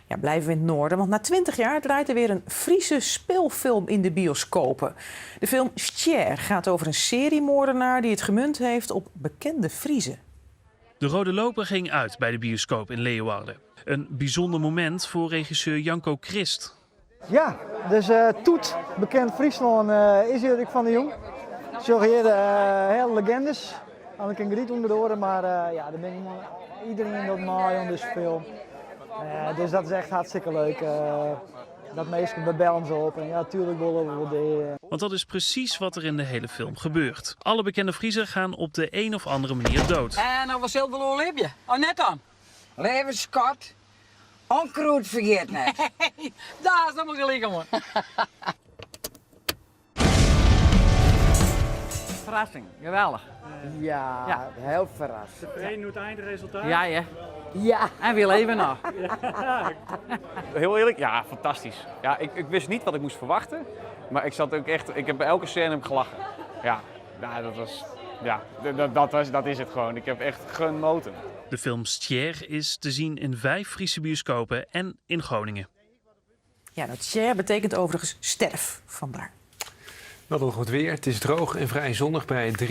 Ja, blijven we in het noorden, want na 20 jaar draait er weer een Friese speelfilm in de bioscopen. De film Stjer gaat over een seriemoordenaar die het gemunt heeft op bekende Friezen. De rode loper ging uit bij de bioscoop in Leeuwarden. Een bijzonder moment voor regisseur Janko Krist. Ja, dus Toet, bekend Fryslân, is hier ik fan de jûn. Sjoch hjir hele legendes. Anneke en Griet ûnder oare, mar ja, der binne iedereen docht mei oan dizze film. Dus dat is echt hartstikke leuk. Dat minsken, we bellen ze op en ja, tuurlijk wolle we wol dea. Want dat is precies wat er in de hele film gebeurt. Alle bekende Friezen gaan op de een of andere manier dood. En of we zelf wel libje, of net dan? Leave skat, onkruid fergiet net. Daar is allemaal gelijk om. Verrassing, geweldig. Ja, Ja. heel verrassend. Tevreden met het eindresultaat? Ja, hè. Ja. En we leven nog. Heel eerlijk, ja, fantastisch. Ja, ik wist niet wat ik moest verwachten, maar ik zat ook echt, ik heb bij elke scène heb ik gelachen. Ja, nou, dat was, ja, dat was, dat is het gewoon. Ik heb echt genoten. De film Stjer is te zien in 5 Friese bioscopen en in Groningen. Ja, dat Stjer betekent overigens sterf, vandaar. Dan nog het weer. Het is droog en vrij zonnig bij 3.